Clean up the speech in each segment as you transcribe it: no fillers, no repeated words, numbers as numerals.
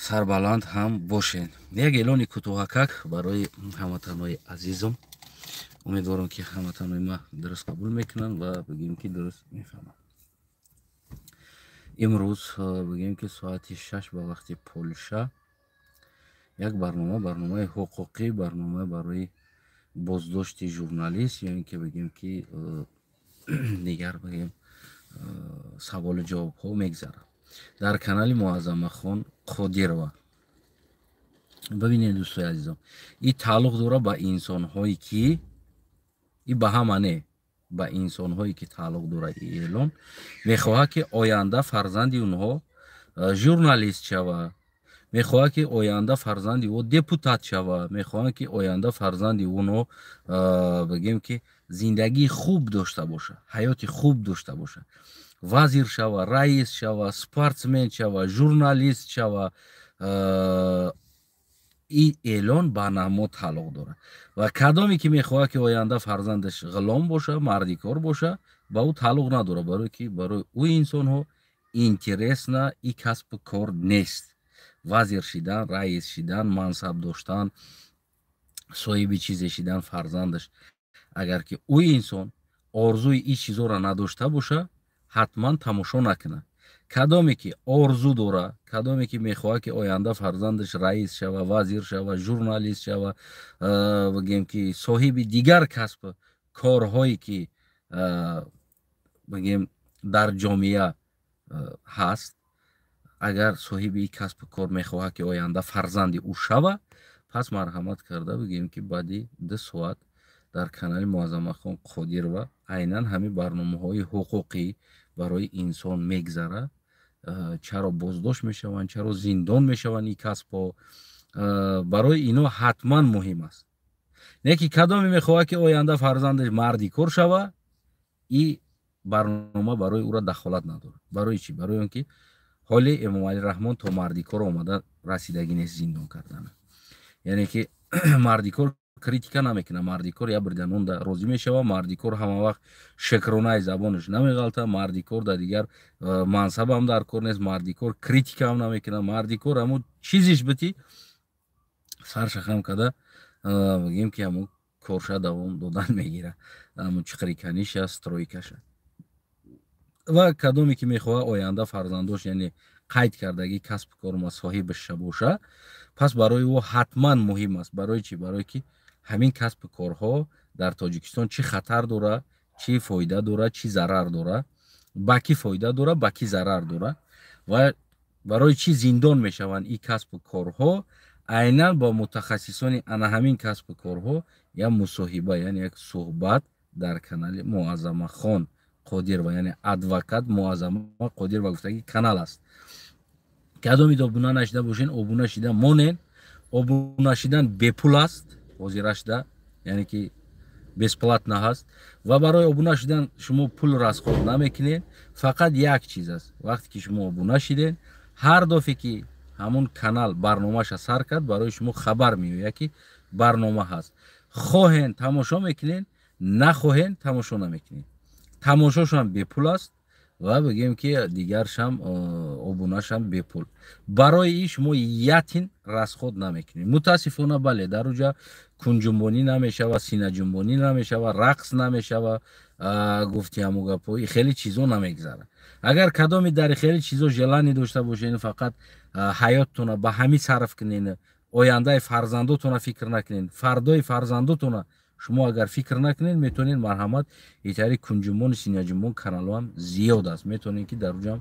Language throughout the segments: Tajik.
Сарбаланд ҳам бошед. Як эълони кӯтоҳакак барои ҳамватанҳои азизам. Умедворам, ки ҳамватанҳои ма дуруст қабул мекунанд ва, бигӯем ки, дуруст мефаҳманд. Имрӯз, бигӯем ки, соати 6 ба вақти Полша як барнома, барномаи ҳуқуқӣ, барнома барои боздошти журналист ё ин ки, бигӯем ки, дигар, бигӯем, саволу ҷавобҳо мегзарад дар канали Муаззамахон Қодирова. Бибинед, дӯстои азизом, и тааллуқ дорад ба инсонҳое ки, и ба ҳама не, ба инсонҳое ки тааллуқ дорад и эълон, мехоҳад, ки оянда фарзанди онҳо журналист шавад, мехоҳад, ки оянда фарзанди ӯ депутат шавад, мехоҳанд, ки оянда фарзанди онҳо, бигем ки, зиндагии хуб дошта бошад, ҳаёти хуб дошта бошад, вазир шава, раис шава, спортсмен шава, журналист шава. И эълон ба намо тааллуқ дорад. Ва кадоме ки мехоҳад, ки оянда фарзандаш ғулом боша, мардикор боша, ба ӯ тааллуқ надорад, барое ки барои ӯ инсонҳо интересно и касбу кор нест. Вазир шидан, раис шидан, мансаб доштан, соҳиби чизе шидан фарзандаш, агар ки ӯ инсон орзуи ин чизоро надошта боша, ҳатман тамошо накунад. Кадоме ки орзу дора, кадоме ки мехоҳад, ки оянда фарзандаш раис шава, вазир шава, журналист шава, бигем ки, соҳиби дигар касб корҳое ки, бигем, дар ҷомеа ҳаст, агар соҳиби касбу кор мехоҳад, ки оянда фарзанди ӯ шава, пас марҳамат карда, бигем ки, баъди 2 соат дар канали Муаззамахон Қодирова айнан ҳамин барномаҳои ҳуқуқӣ барои инсон мегзарад. Чаро боздошт мешаванд, чаро зиндон мешаванд, ин касбҳо барои ино ҳатман муҳим аст. Не ки кадоме мехоҳад, ки оянда фарзандаш мардикор шава, и барнома барои ӯро дахолат надорад. Барои чӣ? Барои он ки ҳоли Эмомалӣ Раҳмон то мардикор омада расидагӣ нест зиндон кардана. Яъне ки мардикор критика намекунад, мардикор як бирданонда розӣ мешавад, мардикор ҳама вақт шукронаи забонаш намеғалта, мардикор дар дигар мансабам дар кор нест, мардикор критикаам намекунад, мардикор ҳамун чизиш бити, сарша хам карда, бигем ки, ҳамун корша давом додан мегирад, ҳамун чиқриканиша, стройкаша. Ва кадоме ки мехоҳад оянда фарзандош, яъне қайд кардагӣ касбу корма соҳибаша боша, пас барои ӯ ҳатман муҳим аст. Барои чӣ? Барое ки ҳамин касбу корҳо дар Тоҷикистон чӣ хатар дора, чӣ фоида дора, чӣ зарар дора, ба кӣ фоида дора, ба кӣ зарар дора ва барои чӣ зиндон мешаванд ин касбу корҳо, айнан бо мутахассисони ана ҳамин касбу корҳо як мусоҳиба, яъне як суҳбат дар канали Муаззамахон Қодирова, яъне адвокат Муаззама Қодирова гуфтаги канал аст. Кадомид обуна нашида бошен, обуна шида монен. Обуна шидан бепул аст ҳозирашда, яъне ки бесплатно ҳаст ва барои обуна шудан шумо пул расход намекунед. Фақат як чиз аст: вақте ки шумо обуна шидед, ҳар дафъе ки ҳамун канал барномаша сар кард, барои шумо хабар меояд, ки барнома ҳаст. Хоҳен, тамошо мекунед, нахоҳен, тамошо намекунед. Тамошошам бепул аст ва, бигем ки, дигаршам, обунашам бепул. Барои ин шумо ятин расход намекунед. Мутаассифона, бале, дар уҷа кунҷунбонӣ намешава, синаҷунбонӣ намешава, рақс намешава, гуфти ҳаму гапҳои хеле чизо намегзарад. Агар кадоми дар хеле чизо желание дошта бошед, фақат ҳаёттона ба ҳамин сарф кунед, ояндаи фарзандотона фикр накунед, фардои фарзандотона шумо агар фикр накунед, метавонед, марҳамат, итари кунҷунбони синаҷунбон каналҳоам зиёд аст, метавонед, ки дар уҷам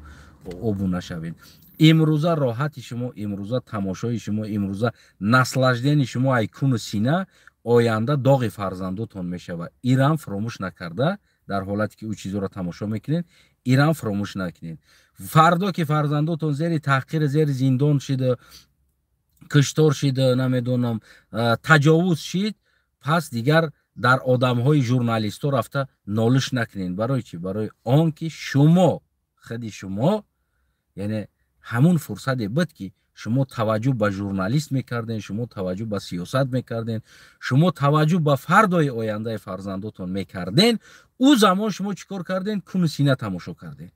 обуна шавед. Имрӯза роҳати шумо, имрӯза тамошои шумо, имрӯза наслаждение шумо ай куну сина оянда доғи фарзандотон мешавад. Ирам фуромӯш накарда, дар ҳолате ки ӯ чизоро тамошо мекунед, ирам фуромӯш накунед. Фардо ки фарзандотон зери таҳқири, зери зиндон шида, киштор шида, намедонам, таҷовуз шид, пас дигар дар одамҳои журналистҳо рафта нолиш накунед. Барои чӣ? Барои он ки шумо, худи шумо, яъне ҳамун фурсате буд, ки шумо таваҷҷӯҳ ба журналист мекарден, шумо таваҷҷӯҳ ба сиёсат мекарден, шумо таваҷҷӯҳ ба фардои ояндаи фарзандотон мекарден. Ӯ замон шумо чӣ кор карден? Куну сина тамошо карден,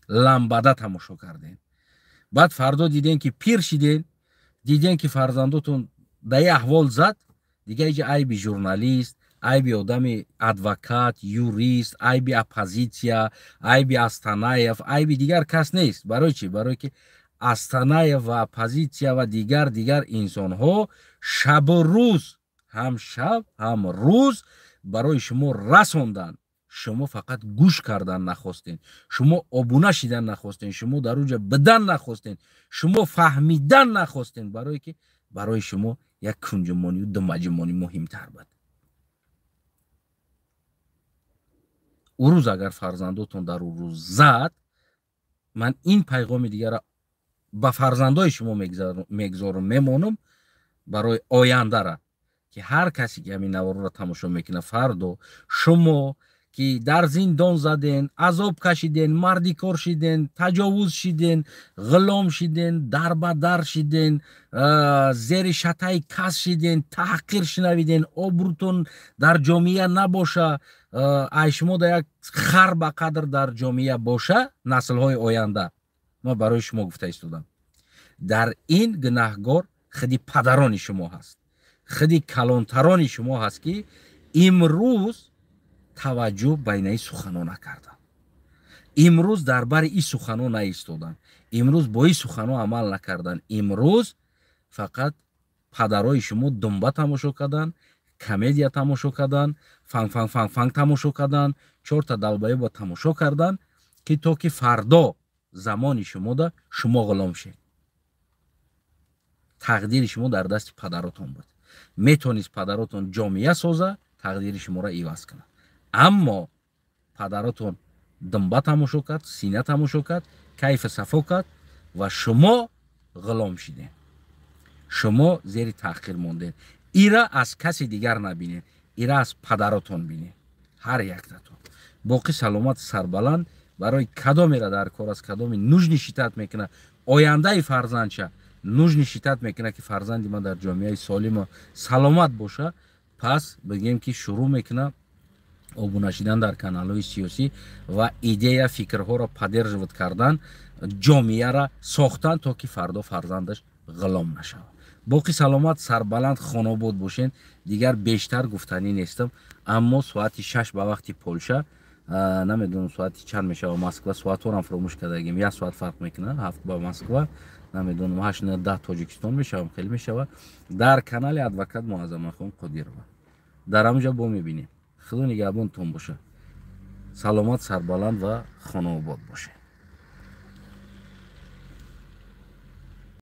ламбада тамошо карден. Баъд фардо диден, ки пир шиден. Диден, ки фарзандотон дар ин аҳвол зад, дигар иҷа айби журналист, айби одами адвокат, юрист, айби оппозитсия, айби Астанаев, айби дигар кас нест. Барои чӣ? Барое ки Астанаев ва оппозитсия ва дигар инсонҳо шабу рӯз, ҳам шаб ҳам рӯз барои шумо расонданд. Шумо фақат гӯш кардан нахостен, шумо обуна шидан нахостен, шумо дар уҷа бидан нахостен, шумо фаҳмидан нахостен, барое ки барои шумо як кунҷумонию думаҷумонӣ муҳимтар буд. Ӯ рӯз агар фарзандотон дар ӯ рӯз зад, ман ин пайғоми дигара ба фарзандои шумо мегузорам, мемонам барои ояндара, ки ҳар касе ки ҳамин наворро тамошо мекунад, фардо шумо ки дар зиндон заден, азоб кашиден, мардикор шиден, таҷовуз шиден, ғулом шиден, дарбадар шиден, зери шатаи кас шиден, таҳқир шунавиден, обрӯтон дар ҷомеа набоша, ай шумо да як хар ба қадр дар ҷомеа боша, наслҳои оянда, ман барои шумо гуфта истодам, дар ин гунаҳгор худи падарони шумо ҳаст, худи калонтарони шумо ҳаст, ки имрӯз таваҷҷӯҳ ба инаи сухано накарданд, имрӯз дар бари ин сухано наистоданд, имрӯз бо ин сухано амал накарданд. Имрӯз фақат падарои шумо думба тамошо карданд, комедия тамошо карданд, фанг фанг фанг фанг тамошо карданд, чорта далбаёба тамошо карданд, ки то ки фардо замони шумода шумо ғулом шед. Тақдири шумо дар дасти падаротон буд. Метонист падаротон ҷомеа соза, тақдири шуморо иваз кунад. Аммо падаротон думба тамошо кард, сина тамошо кард, кайфу сафо кард ва шумо ғулом шидед, шумо зери таҳқир мондед. Ира аз каси дигар набинед, ира аз падаротон бинед, ҳар яктатон. Боқӣ саломат, сарбаланд. Барои кадомера дар кор аст, кадоми нужни шитат мекунад ояндаи фарзандша, нужни шитат мекунад, ки фарзанди ман дар ҷомеаи солиму саломат боша, пас бигем ки шурӯъ мекунад обуна шидан дар каналҳои сиёсӣ ва идея фикрҳоро поддерживать кардан, ҷомеаро сохтан, то ки фардо фарзандаш ғулом нашавад. Боқӣ саломат, сарбаланд, хонобод бошен. Дигар бештар гуфтанӣ нестам, аммо соати 6 ба вақти Полша, намедонам соати чанд мешава Москва, соатҳорам фуромӯш кардагим, як соат фарқ мекунад, 7 ба Москва, намедонам 8 10 Тоҷикистон мешавам, хеле мешава. Дар канали адвокат Муаззамахон Қодирова дар ҳамҷа бо мебинем. Худо нигаҳбонтон боша. Саломат, сарбаланд ва хонаобод бошед.